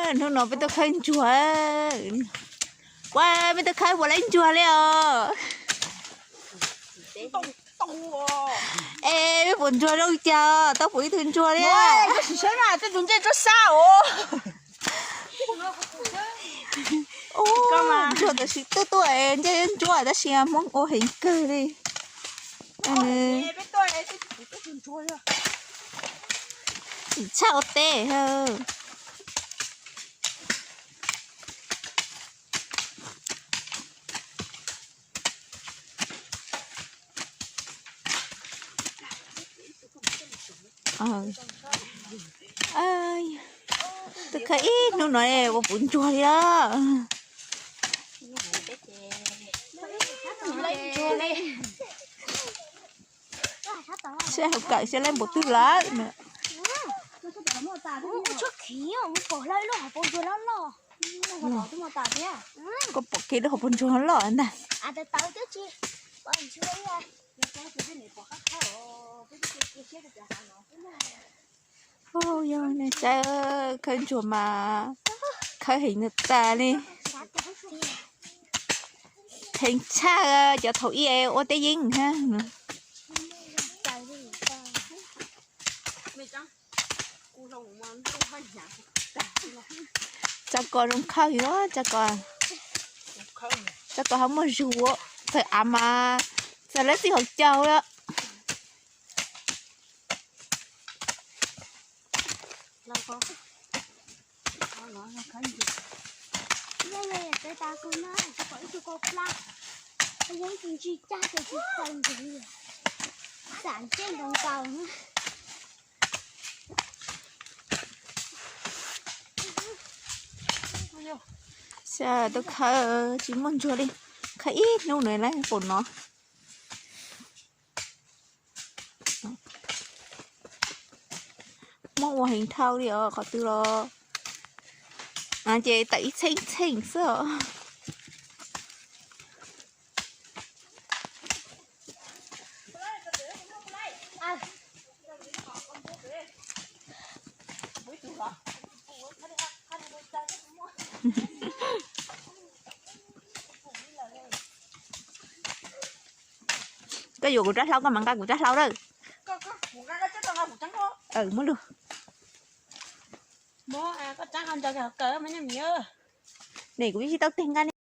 Hnub no peb tuaj khawb ntsuag. Ua, peb tuaj khawb puas laib ntsuag li os. Es peb puas ntsuag zoo cas, tau puas ib tug ntsuag li. Ntsuag tam sim tuaj tuaj ntsej ntsuag tab sis Hmoob ua heev kawg li. Txim tshaj ua teb. Tuaj khawb ib hnub no ua puv ntsuag li os. Saib hauv kawm saib laib npaum twg lawm na. Koj pom kev lub hauv paus ntsuag loj ntag. Yog nej saib khawb ntsuag mas khawb heev tas li. Heev tshaj cov thaum ub ua teb yeeb thiab. Tso ko zoo khawb os, tso ko, tso ko ho muaj zug, txawm av mas txawm lawv txij hauv caug lawm. Xyov tuaj khawb tsis muaj ntsuag li, khawb ib hnub no lawm pom no. Muab ua heev dhau li os qhov twg los ces tawm ib txheej txheej xwb os. Koj yuav kuv rab hlau, koj mam nqa kuv rab hlau lawm. Muab lug. Ne kuv tsis tau tig nqa ne.